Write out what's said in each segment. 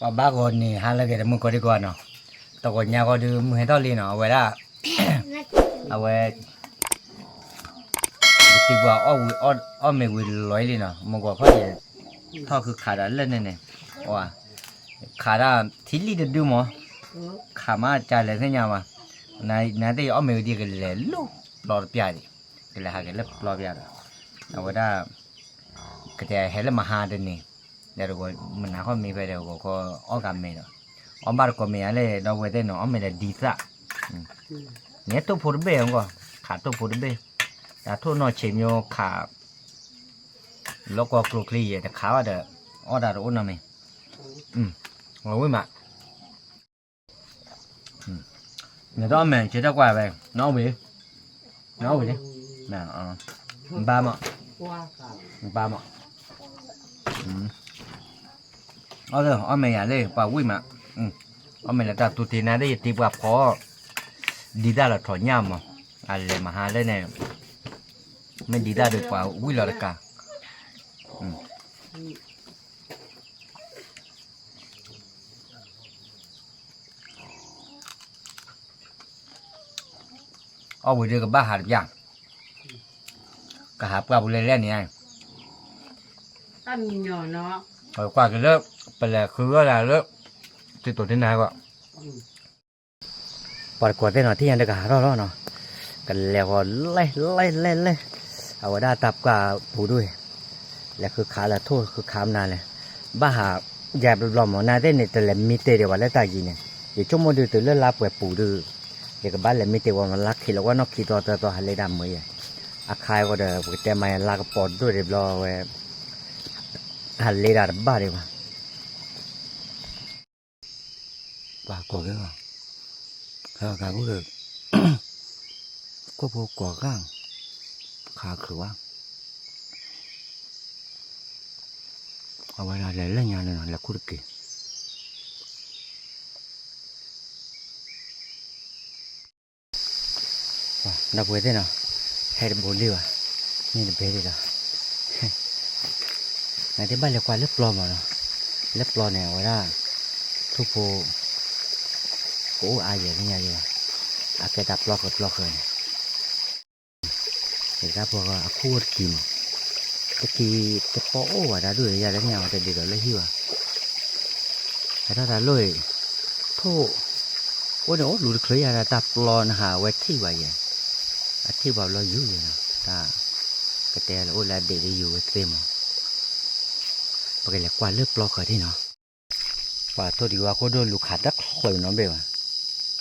ပှၤဘၣ်ဂီၤန့ၣ် ဟါလၢအဂ့ၤ တမုၢ်ကိးဒံကီးနီၤ, တဂီၤညါဃီဒုး မုၢ်ဟဲထီၣ်လံနီၤ, အဝဲဒၣ် အဝဲ ယသံပှၤအီၣ်ဝံၤအီၣ်မ့ၤဝံၤလီၤအံၤလံနီၤ, မုၢ်ဂီၤခီယ ထီၣ်ဃုခးဒၣ်လၢန့ၣ်န့ၣ်, ခးဒၣ်ထံလံတဒုမး, ခးမးကလဲၤသ့ၣ်ညါဘၣ်, နသ့ၣ်ယအီၣ်မ့ၤဝံၤဒ်ကလဲၤလၢပျီတပျၢ်ဒံး, ကလဲၤဟးက့ၤလၢပျီတပျၢ်ဒီး အဝဲဒၣ် ကတဲဟဲလၢမဟါတန့ၣ်, ဒီးတဂီၤ မုၢ်နၤခီမ့ၢ်ဖဲဒီးဂီၤခီအီၣ်ဂၤမ့ၤဒီး, အီၣ်ဘၣ်တကိးမ့ၤယါလဲၣ် ဒီပုၢ်ဝဲၢ်သ့ၣ်နီၤ, အီၣ်မ့ၤဒီးဒ်သၣ်, န့ၣ်ထိၣ်ဖိတဘ့ၣ်အဂီၢ်, ခးထိၣ်ဖိတဘ့ၣ်, တၢ်ထိၣ်နီၢ်ဆံးမ့ၢ်ခး လီၤကီၢ်ကျိချံယဲၢ်တခးဘၣ်ဒီး, အီၣ်တၢ်တအိၣ်နီတမံၤ, ဝံၤမး နတအီၣ်မ့ၤဆၢထၢၣ်ကွၢ်ဝဲ, နအီၣ်ဝံၤ, နအီၣ်ဝံၤန့ၣ်, ဘၣ်မး, ဘၣ်မး, အီၣ်အီၣ်မ့ၤယၤလၢပှၤဝံၣ်မး, အီၣ်မ့ၤလၢတၢ်တူၢ်တ့ၢ်နၤသ့ၣ်ယတ့ပှၤဖီ, ဒ်တၢ်လီၤထီၣ်ညၣ်မး, အလဲၤမဟါလၢန့ၣ်, မ့ၢ်ဒ်တၢ်ဒီးပှၤဝံၣ်လီၤတကး အီၣ်ဝံၤဒုးကဘၣ်ဟးတပျၢ်, ကဟးပှၢ်ပူၤလဲၣ်လဲၣ်န့ၣ်, ကွၢ်က့ၤလၢ ပလဲၤဃုဂီၢ်လၢ တံၤတိာ်တနၤဂီၢ် ပှၤတကိးသ့ၣ်နီၤ ထံၣ်ညါဒီးကဟးထီၣ်လီၤနီၤ, ကလဲၤဃီၤလဲၣ်လဲၣ်လဲၣ်လဲၣ်, အဝဲဒၣ်တၢ်ပှၢ်ပူၤဒ်, လဲၤဃုခးလၢထိၣ်ဃုခးမနုၤလဲၣ်, ဘၣ်ဟး, ယၤဘျီဘျီမး နသ့ၣ်န့ၣ် တလဲၤမံတ့ၢ်ဒံးဘၣ်လၢတၢ်ယံၤန့ၣ်, ယဆိကမိၣ်ဒုးတုၤလၢလါပှဲၤပူၤဒုး, ယကဘၣ်လဲၤမံတ့ၢ်ဝဲမး လါခံးလီၤဝဲနီၢ်ခံတီတီတီ ဟးလ့ဒၣ်မုာ်ယဲၢ်, အခါအံၤဃီဒီး ပကတဲမးယဲၢ် လါကပီၤဒိၣ်ဒံးဘျီဝဲ, ဟးလ့ဒၣ်တဘၣ်ဒံးဘၣ် ပှၤကိးက့ၤ, ဟဲဂၤဂုၢ်ဒီး, ခိၣ်ဖိကိးဂၤ, ခးချုးဝဲ, အဝဲဒၣ်လဲၤလၢညါန့ၣ်နီၤ လဲၤခူၣ်တက့ၢ်. ဒီပုၢ်ဝဲၢ်သ့ၣ်နီၤ, ဟဲတဘိလံဘၣ်, န့ၣ်တဘဲဒံးဒီး, နတဘၣ်လဲၤကွၢ်လၢပျီမးနီၤ, လၢပျီန့ၣ် အဝဲဒၣ်, ထိၣ်ဖိ ကအိၣ်အါယဲၢ်လၢညါလံဘၣ်, အကဲတၢ်ပျီဃၢၤပျီဃၢၤန့ၣ် ယကတၢ်ဖိအခိၣ်အိၣ်တကံၤမး, တကံၤတပီၢ်အိၣ်ဝဲဒၣ်ဒိၣ်ယၤလၢညါဝဲတဒ်ဒီးလၢဟံၣ်ဘၣ်, ဟဲထီၣ်တၢ်လီၢ်အံၤ, ထိၣ်, အိၣ်န့ၣ်အိၣ်လူၤတချုးယၤဒီးတၢ်ပျီနဟးဝဲထံၣ်ဘၣ်ယဲၢ်, အထံၣ်ဘၣ်ဘျီယူၤယဲၢ်နီၤ တၢ်, ကတဲလၢအိၣ်လၢအဒ့ၣ်လၢယူၤဝဲသ့မး, ပကလဲၤကွၢ်လၢပျီဃၢၤထံၣ်နီၤ ပှၤထိၣ်ဒံးဝါခိၣ်ဒိၣ်လူၤခးတချုးနီတဘ့ၣ်ဘၣ်,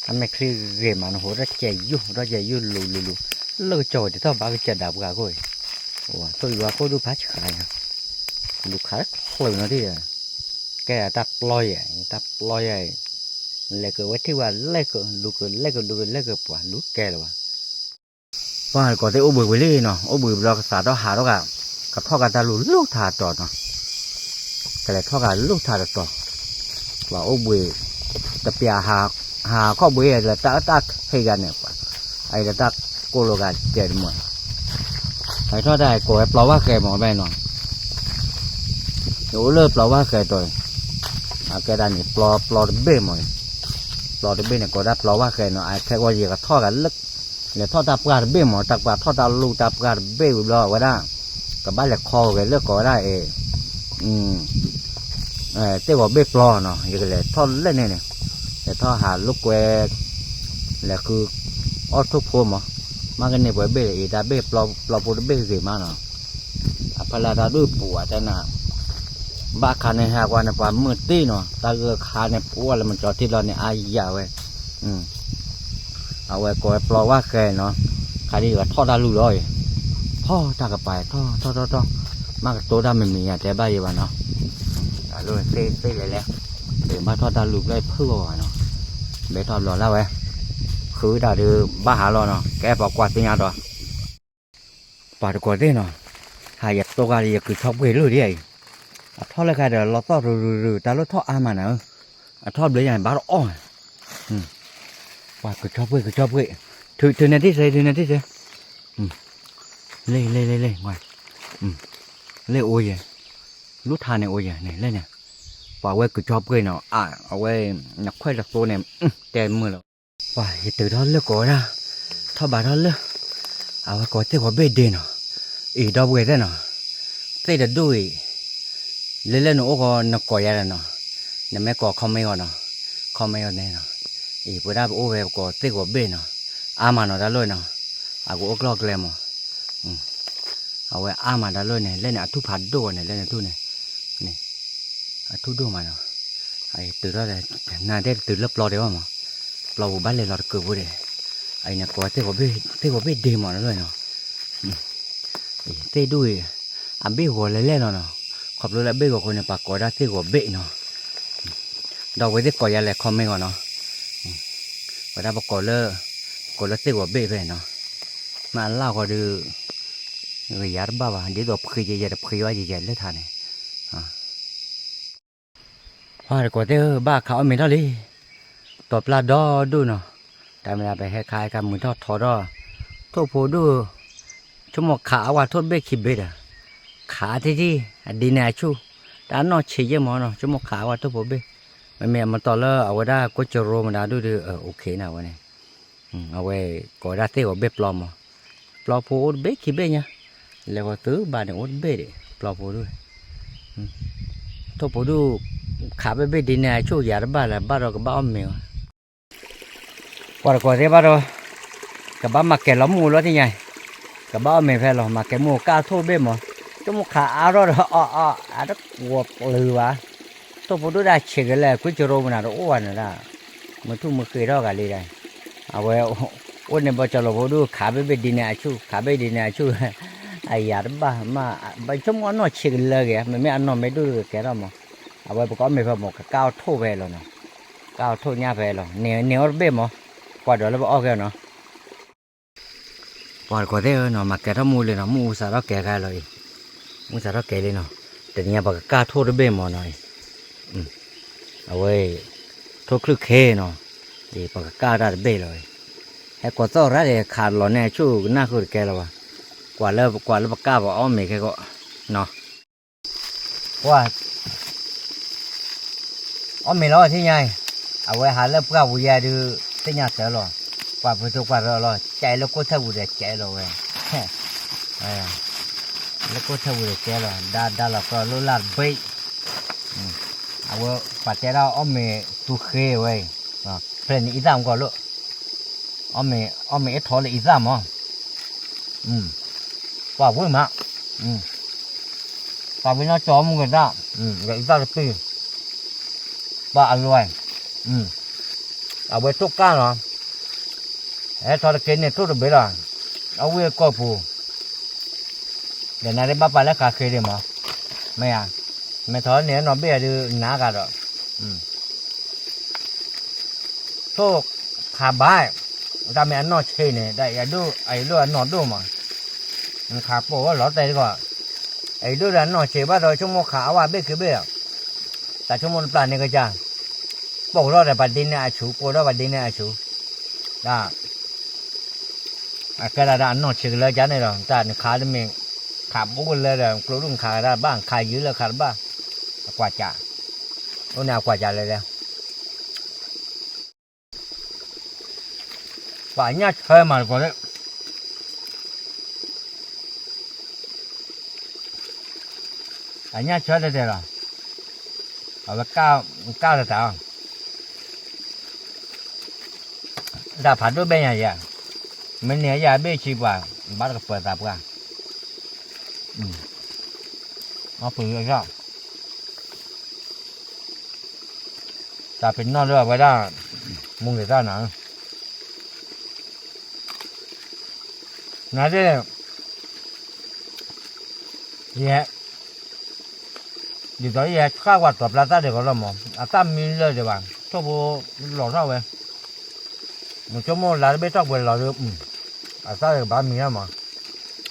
အမဲာ်ချံဂ့ၤမးနဟိးထီၣ်ကဲးယိၣ် ထီၣ်ကဲးယိၣ်လူၤလူၤလူၤ, လၢကစီၢ်ဝဲတထီၣ်ဘၣ်ကစၢ်ဒၣ်ပှၤခိၣ်အံၤ, ထိၣ်ဒံးဝါခိၣ်ဒိၣ်ဖးဆှးညါ, လူၤခးတချုးနီတဘ့ၣ်, ကဲတၢ်ပျီယဲၢ် တၢ်ပျီယဲၢ်အံၤ, လဲၤကဝဲထံၣ်ဝဲလဲၤကလူၤကလဲၤကလူၤကလဲၤက ပှၤလူၤကဲလၢၤဘၣ် ပှၤကိးသ့ၣ်အိၣ်ဘှံးဝံၤလံနီၤ အိၣ်ဘှံးဘျီကသးထီၣ်ဟးထီၣ်ဂၤ, ကထီၣ်ကးတၢ်လူၤလိၣ်ထးတီၤနီၤ, ကလဲၤထီၣ်ကးလိၣ်ထးတတီၤ, ပှၤအိၣ်ဘှံး, တပျၢ်, ဟးခီၣ်ဘှံးလၢတၢ်အၢတၢ်ဟ့ၣ်ဂၤန့ၣ်, အအံၤလၢတၢ်ကိၢ်လိာ်ဂၤတဲတမုာ်, ဟဲထီၣ်တၢ်ကိးဝဲပျီဝၣ်ဃဲမးဘဲနီၤ ယအိၣ်လၢပျီဝၣ်ဃဲတီၤ, အကဲဒၣ်န့ၣ် ပျီတဘ့ၣ်မး, ပျီတဘ့ၣ်န့ၣ် ကိးဒၣ်ပျီဝၣ်ဃဲနီၤ အခဲကီယကထီၣ်ဂၤလၢ, လဲၤထီၣ်တၢ်ပှၢ်တဘ့ၣ်မး တၢ်ပှၢ်ထီၣ်တၢ်လူၤတၢ်ပှၢ်တဘ့ၣ်ဝံၤဘျီဝဲဒၣ်, ကဘၣ်လဲၤခီဂဲၤလၢကိးဝဲဒၣ်အံၤ, သ့ၣ်ဂီၤဘ့ၣ်ပျီနီၤ ယကလဲၤထီၣ်လၢန့ၣ်န့ၣ်, လဲၤထီၣ်ဟးလိာ်ကွဲ လဲၤဃု, အီၣ်ထိၣ်ဖိမး, မ့ၢ်ကန့ၢ်ပှဲၤဘ့ၣ်လၢအံၤတၢ်ဘ့ၣ်ပျီဖိတဘ့ၣ်ဂ့ၤမးနီၤ, အဖီလာ်တၢ်ဒုးပူၤအတဲနၤ, ဘၣ်ခါန့ၣ်ဟးကွၢ်န့ၣ်ပှၤမုၢ်တံၢ်နီၤ တၢ်ဂၢၢ်ခါန့ၣ်ပှၤလၢမကၠီထံဘျီန့ၣ်အါယၤဝဲ, အဝဲကိးဝဲပျီဝၣ်ဃဲနီၤ, ခါဒ်ယကထီၣ်တၢ်လူၤလီၤအံၤ, ထီၣ်တၢ်ကပၤထီၣ်ထီၣ်ထီၣ်ထီၣ်, မ့ၢ်ကတိၤတၢ်မံၤမံၤယတဲဘၣ်ယံၤဘၣ်နီၤ, အလိၣ်သ့သ့လဲၤလဲၤ, ဘၣ်ထီၣ်တၢ်လူၤဘျီဖုၣ်ဂီၤဘၣ်နီၤ, ဘဲထီၣ်ဘျီလၢဝဲ, ဃုတၢ်ဒုးဘၣ်ဟးလီၤနီၤ ကဲပှၤကွၢ်သ့ၣ်ညါဒီး ပှၤတကိးသ့ၣ်နီၤ, ဟးယတိၢ်ဂၤလၢယကုၤဆီပှ့ၤလိၣ်ဒ်အံၤ, အထီၣ်လၢခါဒီးလီၤသီၣ်ရူၤရူၤရူၤ တၢ်လိၣ်ထီၣ်အါမးနၤဧၢ, အထီၣ်ဘျီယၤန့ၣ်ဘၣ်တအီၣ်, ပှၤကုၤဆီပှ့ၤကုၤဆီပှ့ၤ, ထုးန့ၢ်တံၢ်စ့ ထုးန့ၢ်တံၢ်စ့, လ့ၢ်လ့ၢ်လ့ၢ်လ့ၢ်, လ့ၢ်အိၣ်ယဲၢ်, လူထါန့ၣ်အိၣ်ယဲၢ်န့ၣ်လၢန့ၣ်, ပှၤဝဲကုၤကၠီပှ့ၤနီၤ အဝဲ နခွဲးတသိန့ၣ် တဲမုာ်လီၤ. ပှၤယတုၤထီၣ်လၢကိးဝဲဒၣ် ထီၣ်ဘးထီၣ်လၢ အဝဲကိးသ့ၣ်ဂီၤဘ့ၣ်ဒ့နီၤ အံၤဒီပုၢ်ဝဲၢ်သ့ၣ်နီၤ သ့ၣ်တဒူၣ်အံၤ လၢလၢနအိၣ်ဃီနကိးယၤဒီးနီၤ နမ့ၢ်ကိး comment ဂီၤနီၤ comment ဂီၤန့ၣ်နီၤ အံၤပဝဲဒၣ်ပအိၣ်ဖဲ ပကိးသ့ၣ်ဂီၤဘ့ၣ်နီၤ အါမးနီၤတၢ်လီၢ်နီၤ အကအိၣ်ကျီၢ်ကျဲမး အဝဲအါမးတၢ်လီၢ်န့ၣ် လၢန့ၣ်အထူၣ်ဖးဒိၣ်ဂီၤန့ၣ် လၢန့ၣ်ထူၣ်န့ၣ် အထူၣ်ဒိၣ်မးနီၤ တုၤထီၣ် နတဲတုၤလၢပျီဒဲးဘၣ်မး ပျီပူၤဘၣ်လဲၤလီၤတကုာ်ဖိဒဲး အံၤန့ၣ်ကိးသ့ၣ်ဂီၤဘ့ၣ် သ့ၣ်ဂီၤဘ့ၣ်ဒ့မးတၢ်လီၢ်နီၤ သ့ၣ်ဒူၣ်အံၤ အဘ့ၣ်ဂီၤလဲၤလဲၣ်လီၤနီၤ ခီဖျိလၢအဘ့ၣ်ဂီၤဃိန့ၣ် ပှၤကိးဒၣ်သ့ၣ်ဂီၤဘ့ၣ်နီၤ ဒီးဝဲသ့ၣ်ကိးယၤလဲၤ comment ဂီၤနီၤ ဝဲဒၣ်ပကိးလၢ ကိးလၢသ့ၣ်ဂီၤဘ့ၣ်ဖဲနီၤ မ့ၢ်အလၢ်ဃီဒီး ကယၤတဘၣ်ဘၣ် ဒ်သိးဖှံယဲယဲတဖှံဝဲယဲယဲလၢထါန့ၣ် ပှၤတကိးသ့ၣ်ဧၢ ဘၣ်ခးအီၣ်မ့ၤထီၣ်လံ တီၤပျၢ်ဒီဒူၣ်နီၤ တၢ်မ့ၢ်ဒၣ်ပဟဲခါဟဲခါမုာ်ထီၣ်ထီထီၣ် ထိၣ်ဖိဒူၣ် ဆိကမိၣ်ခးအဝဲထိၣ်တဘ့ၣ်ခံဘ့ၣ်ဒီး ခးထံထံ အဒ်န့ၣ်အဆူၣ် တၢ်နီၢ်ဆံးယဲၢ်မးနီၤ ဆိကမိၣ်ခးအဝဲထိၣ်ဖိဘ့ၣ် မ့မ့ၢ်အမ့ၢ်တီၤလၢအဝဲဒၣ်ကိးကရိမတၤဒူၣ်ဒီး okay န့ၣ်ဝဲန့ၣ် အဝဲကိးဝဲဒၣ်သ့ၣ်ဂီၤဘ့ၣ်ပျီမး ပျီဖိအိၣ်တဘ့ၣ်ခံဘ့ၣ်ညါ လဲၤဃီၤသုဘၣ်န့ၣ်အိၣ်တဘ့ၣ်ဒံး ပျီဖိဒူၣ် ထိၣ်ဖိဒူၣ် ခးဘ့ၣ်ဘ့ၣ်ဒ်န့ၣ်အဆူၣ်ယၤတဘၣ်လၢၤ ဘၣ်ဒီးကဘၣ်အီၣ်မ့ၤဝဲ ပှၤတကိးသ့ၣ်ဘၣ်ဒီး ကဘၣ်မၤကဲၤလီၤမုၢ်အိၣ်လီၤသ့ၣ်ညါအံၤ ကဘၣ်အီၣ်မ့ၤဖဲလီၤ မၤကဲၤမုၢ်အိၣ်ကၢ်ထိၣ်ဘ့ၣ်မး ဆိကမိၣ်ခးအါထီၣ်ဒီးအီၣ်အီၣ် အတကွီၤပျုၤဘၣ် ထိၣ်ဖိဒူၣ်ဒၣ်ဆံးကလဲၢ် ကွံကရိမနၤတအိၣ်ဘၣ်န့ၣ်ဒၣ် မုၢ်ထူၣ်မုၢ်ဃ့ထီၣ်ဂၤလံဒၣ် အဝဲ အိၣ်န့ၣ်ဘီကၠီၤလီၤဖိဒူၣ် ခးဘ့ၣ်ဘ့ၣ်ဒ်န့ၣ်အဆူၣ် ခးဘ့ၣ်ဒ်န့ၣ်အဆူၣ် အယၤတဘၣ်မး ဘၣ်ဆိကမိၣ်အနီၢ်ဆံးကလဲၢ်ဂ့ၤ မ့မ့ၢ်အနီၢ်မ့ၢ်ဒိၣ်တကဲထီၣ်မး အဝဲပကအီၣ်မ့ၤဖဲမး ကကၢ်အီၣ်ထိၣ်ဖဲလီၤနီၤ ကၢ်အီၣ်ထိၣ်ညၣ်ဖဲလီၤ န့ၢ်အီၣ်တဘ့ၣ်မး ကွၢ်ဒီးလၢပအီၣ်ကဲနီၤ ပှၤတကိးသ့ၣ်ဧၢနီၤ မၤကဲၤထီၣ်မုၢ်လံနီၤ မုၢ်အူစးထီၣ်ကဲၤခါလီၤအံၤ မုၢ်စးထီၣ်ကဲၤလံနီၤ တနံၤပကကၢ်ထိၣ်တဘ့ၣ်မးနီၤအံၤ အဝဲ ထိၣ်ချုၣ်ခ့နီၤ ပကကၢ်တၢ်တဘ့ၣ်လီၤအံၤ ဟဲကိးသီၣ်ရၣ်ဒီးခးလီၤန့ၢ်အဆူၣ်ကနၣ်ဃုာ်တကဲလၢၤဘၣ် ကွၢ်လၢ ကွၢ်လၢပကၢ်ပအီၣ်မ့ၤခဲကီးနီၤ ပှၤ အီၣ်မ့ၤလီၤထံၣ်ညါအံၤ အဝဲဟးလၢပှၢ်ပူၤယါဒုး သ့ၣ်ညါတၢ်လီၤ ကွၢ်ဖုထိကွၢ်ဖုလီၤ ကဲလၢကိၢ်ထၢၣ်ပူၤဒီးကဲလီၤဝဲ လၢကိၢ်ထၢၣ်ပူၤဒီးကဲလီၤ ဒါဒါလီၤသီလိၣ်လၢ်တဘ့ၣ် အဝဲ ပှၤတဲဒၣ်အီၣ်မ့ၤသူဃ့ဝဲအံၤ ဖဲန့ၣ်အံသၣ်မကီၢ်လိၣ် အီၣ်မ့ၤ အီၣ်မ့ၤအ့ၣ်ထီလၢအံသၣ်မး ပှၤဝံၣ်မး ပှၤဝံၣ်နီၢ်ကၠီမူကတၢ် ဒီးအံသၣ်တပံၢ် ပှၤအလွဲၢ် အဝဲထိၣ်ကၢ်လီၤ ဟဲထီၣ်တက့ၢ်န့ၣ်ထိၣ်တဘ့ၣ်လီၤ အဝံၣ်အကီၢ်ပူၤ ဒီးနၤဒ်ဘၣ်ပာ်လၢခးဃ့ဒံးမး မ့ၢ်ဧါ မ့ၢ်ထီၣ်န့ၣ်နီၢ်ဘ့ၣ်အဒုးနၤဂၤဒီး ထိၣ်ခးဘၣ် တၢ်မ့ၢ်အနီၢ်ဆံးန့ၣ် တၢ်အံၤဒိၣ်အံၤဒိၣ်အနီၢ်ဒိၣ်မး ခးပိာ်ဝဲလီၤတဲာ်တကီး အံၤဒိၣ်ဒီးအနီၢ်ဆံးဘၣ်ဒီးဆိကမိၣ်ခးအဝဲဘ့ၣ်က့ၤဘ့ၣ် တၢ်ဆိကမိၣ်တပျၢ်န့ၣ်ကစၢ် ပိာ်ထီၣ်ဒီးပှၤဒ့န့ၢ်အဆူၣ် ပိာ်ထီၣ်ပှၤဒ့န့ၢ်အဆူၣ် တၢ် အကဲဒၣ်ဒီးအနီၢ်ဆံးကလၢာ်ကန့ၣ်ဒီး တၢ်နခးတမ့ၢ် ခးဘူးကလၢာ်ဒီး ကျိဒူၣ်နခးတၢ်တဘၣ် နခးယုၢ်လၢခးတဘၣ် အကွၢ်ကၢ် အိၣ်န့ၣ်အကွၢ်ကၢ်လၢာ်လၢာ် ပှၤညၣ်ဆၢမးတကိးလၢ အညၣ်ဆၢတဲတဲလီၤ အဝဲကၢ်တတၢ် တၢ်ဖးဒိၣ်ဘဲညါယဲ မ့ၢ်န့ၢ်အယၤဘ့ၣ်ဆံပှၤ ဘၣ်တကပၢၤသးပှၢ် အီၣ်ပှၤအီၣ် တၢ်ပ့ၤနီၣ်လၢအဝဲဒၣ် မူဂ့ၤတၢ်နၤ နၤသ့ၣ် ယဟဲ ဒ်သိးယဟဲဆှၣ်ကွၢ်တီၤပျၢ်သၣ်ဒံးကီးလီၤမး အသၣ်မံလၢာ်ဒံးဘၣ် ထိၣ်ဖိလီၤထီၣ်ဝဲ နဆိကမိၣ်လါတဘ့ၣ်ထီၣ်ပှဲၤလီၤဒီး အသၣ်ဒံးကဘၣ်မံလီၤမး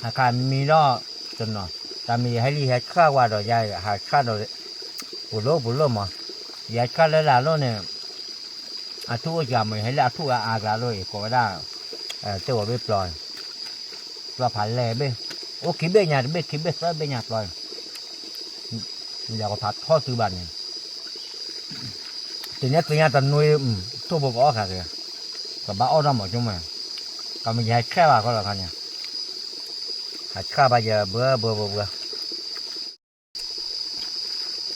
အခါမံလီၤတနီၤ တၢ်မ့ၢ်ယဟဲလံယဟဲဆှၣ်ကွၢ်ဒီးယၤ ဟးဆှၣ်ဒီး ပူၤလိၣ်ပူၤလိၣ်မး ယဟဲဆှၣ်လၢလာ်လိၣ်န့ၣ် အထူၣ်အိၣ်စှၤမး ယဟဲလၢအထူၣ်အါအါကျါလိၣ်အံၤ ကိးဝဲဒၣ် သ့ၣ်ဝီၤဘ့ၣ်ပျီ ပျီဖးလဲၢ်ဘ့ၣ် အိၣ်ခံဘ့ၣ်ညါ တဘ့ၣ်ခံဘ့ၣ်သၢဘ့ၣ်ညါပျီ ဒီးကဖးထီၣ်သုဘၣ်န့ၣ် တနံၤညါတနွံ ထိၣ်ဖိကအီၣ်ခါက့ၤ, ကဘၣ်အီၣ်ထီၣ်မးဆိကမိၣ်, ကမ့ၢ်ယဟဲဆှၣ်ဘၣ်ခီလီၤခါန့ၣ်, ဟးဆှၣ်ဘၣ်ယဘှၢဘှၢဘှၢဘှၢ,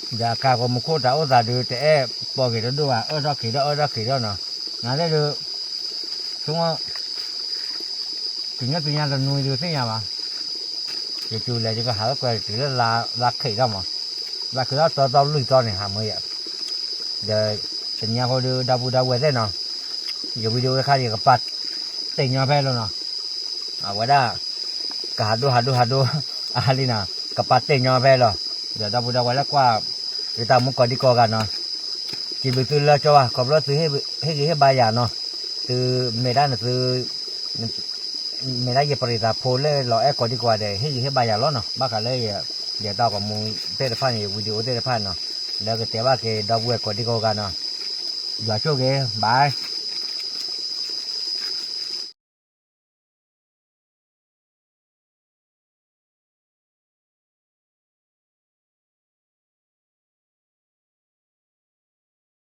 ဒီးအကၤကိးမူခိၣ်တၢ်အိၣ်သးဒုး တအဲၣ်ပိာ်က့ၤတဒိၣ်ဘၣ်, အၢၣ်ထီၣ်က့ၤထီၣ် အၢၣ်ထီၣ်က့ၤထီၣ်နီၤ, နၤသ့ၣ်ဒုး ဆိကမိၣ် တုၤညါတုၤညါတနွံဒုးသ့ၣ်ညါဘၣ်, ယတုၤလဲၤယကဟးလၢကွဲၤတုၤလၢလါခ့းထီၣ်မး, လါခ့းထီၣ်တီတီလွံၢ်တီန့ၣ် ဟးမၢယၤ, ဒီးတနံၤအံၤဖိဒုး ဒီပုၢ်ဒီဝဲၢ်သ့ၣ်နီၤ, ယဝံၤဒုးအိၣ်တခါ ယကပာ်တ့ၢ်ညီဖဲလီၤနီၤ, အဝဲဒၣ် ကဟးဒိဟးဒိဟးဒိ အါလံနီၤ, ကပာ်တ့ၢ်ညီဖဲလီၤ, ဒီးဒီပုၢ်ဒီဝဲၢ်လၢကွၢ် ယတၢ်မူကိးဒံကိးဂၤနီၤ, စံးဘျုးသုလၢကၠီဘၣ် ခီဖျိသုဟ့ၣ်ဂံၢ်ဟ့ၣ်ဘါယၤနီၤ, သုမ့ၢ်ဒၣ်နသု မ့ၢ်ဒၣ်ယပရံးသးဖိလၢလီၤအဲၣ်ကိးဒံကိးဂၤဒီး ဟ့ၣ်ဂံၢ်ဟ့ၣ်ဘါယၤလီၤနီၤ, ဘၣ်ဃးလၢ ယတၢ်ဂီၤမူသ့ၣ်တဖၣ်န့ၣ် ယဝံၤဒံးအိၣ်သ့ၣ်တဖၣ်နီၤ, လၢကတဲဘၣ်က့ၤဒီပုၢ်ဝဲၢ်ကိးဒံကိးဂၤနီၤ, ယွၤဆိၣ်ဂ့ၤ bye.